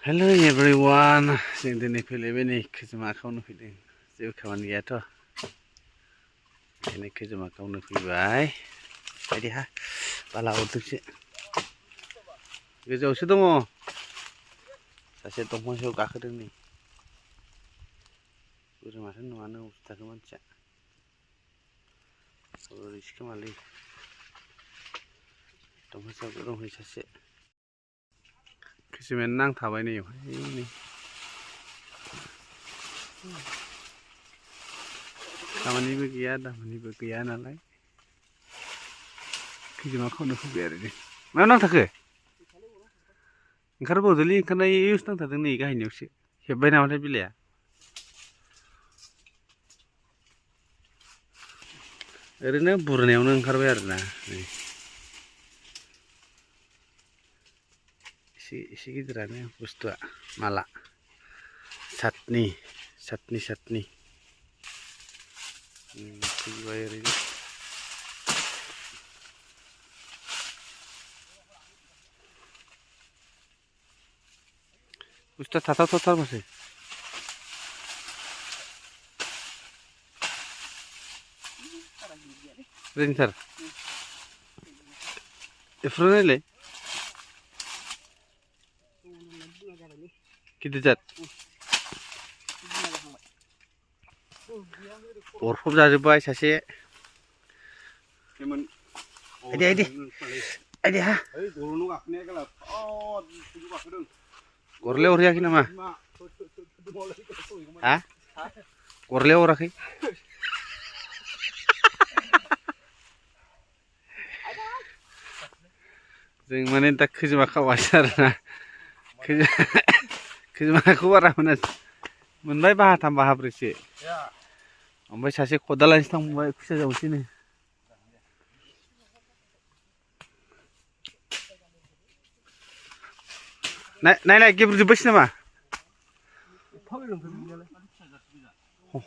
Hello everyone, जों दिनै फैलायबाय नै खैजोमा खावनो फैदों। जेबो खामानि गैयाथ'। ओंखायनो खैजोमा खावनो फैबाय। बायदि हा बाला अरदोंसो। गोजौआवसो दङ। सासे दंफां सायाव गाखोदों नै। बोरो माथो नुवानो अबस्थाखौ मानसिया। ओरैसो खोमालै। दंफां सायाव दंहैयो सासे। खैजोमायानो नांथाबाय नै बेवहाय। खामानिबो गैया दामानिबो गैया नालाय खैजोमा खावनो फैबाय आरो जों। मायाव नांथाखो? ओंखारबावदोलै ओंखारनायावसो नांथादों नै गाहायनियावसो। हेब्बाय नामाथाय बिलाइआ? ओरैनो बुरनायावनो ओंखारबाय आरोना नै। एसे गिदिरानो बुस्थुआ माला सातनि फैबाय ओरैनो। बुस्थुआ थाथावथावथार माथो। रेदिथार एफ्राव नायलाय गिदिर जाद अरफब जाजोब्बाय सासे। आइदि हा गरलाया अरहैयाखै नामा? हा गरलाया अराखै? जों माने दा खैजोमा खावासै आरोना। खैजोमाखौ बारा मोनासै। मोनबाय बाहाथाम बाहाब्रैसो। ओमफ्राय सासे खदाल लानोसो थांबाय खुसिया जावनोसैनो। नायलाय गेब्रुजोब्बायसो नामा?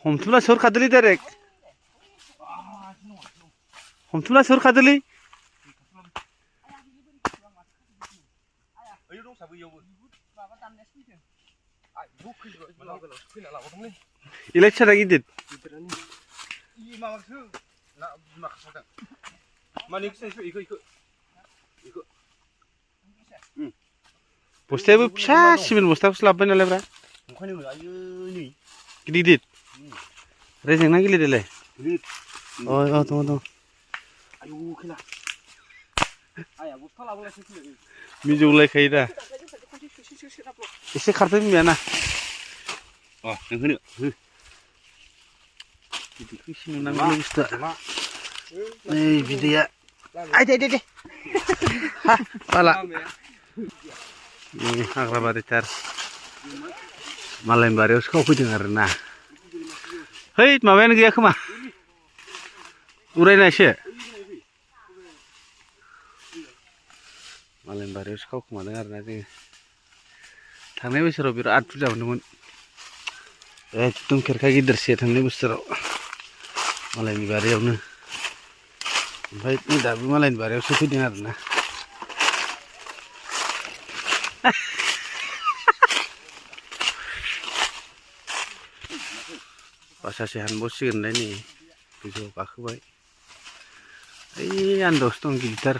हमथुमना सोहरखादोलै डाइरेक्ट। हमथुमना सोहरखादोलै। इलाय फिसाना गिदिर? बस्थायाबो फिसा सिमेन्ट बस्थाखौसो लाबोबाय नालाय ब्रा। गिदिर रेजेंना गिलिर इलाय? दङ। मिजौलायखायो दा। एसे खारथो बिमायाना। नोंहोनो हो। बिदैखौ एसे मोननांगौलै बुस्थुआ। नै बिदैया। दे। हा बाला। हाग्रा बारिथार। मालायनि बारियावसो खावफैदों आरोना। है माबायानो गैया खोमा। उरायनायसो। मालायनि बारियावसो खावखोमादों आरोना जोङो। थांनाय बोसोराव बिराद बुरजा मोनदोंमोन। एकदम खेरखा गिदिरसे थांनाय बोसोराव। मालायनि बारियावनो। ओमफ्राय नै दाबो मालायनि बारियावसो फैदों आरोना। बासासे हानबावसिगोनलाय नै गोजौआव गाखोबाय। ओइ आन्दोआवसो दं गिदिरथार।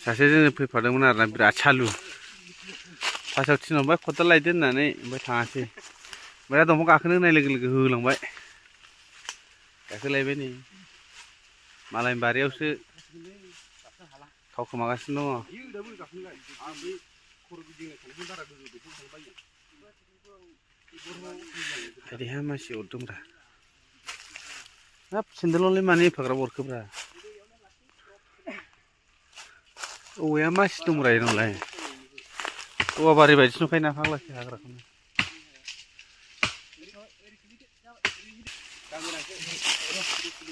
सासे जोंजों फैफादोंमोन आरोना बिराद सालु। फार्स्टआव थिनहरबाय खदाल लायदो होननानै ओमफ्राय थाङासै। ओमफ्राय दा दंफां गाखोनो होनाय लोगो लोगो होलांबाय। गाखोलायबाय नै मालायनि बारियावसो खावखोमागासिनो दङ। आइदैहा मानसि अरदोंब्रा। हाब सेन्देलावलाय मानो एफाग्राब अरखोब्रा? औवाया मासि दंब्रा इनावलाय। औवा बारि बायदिसो नुखायोना फाग्लासो हाग्राखौनो।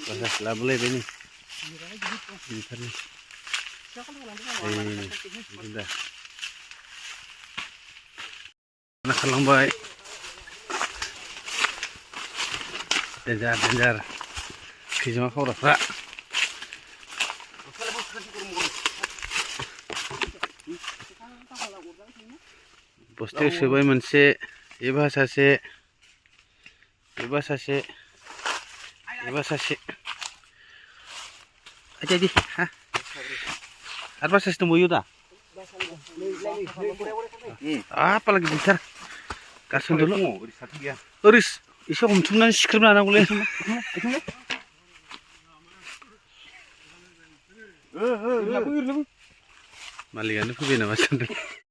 बासासे लाबोलायबाय नै गिदिरथारनो। खारलांबाय। देन्जार खैजोमा खावग्राफ्रा। बस्थायाव सोबाय मोनसे एबा सासे आदि हा आरो बासासे दंबावो दा पाला गिदिरथार गासैबो ओरै एसे हमथुमनानै सिख्रेबनो हानांगौलै मालिकआनो फैबाय नामा सानदों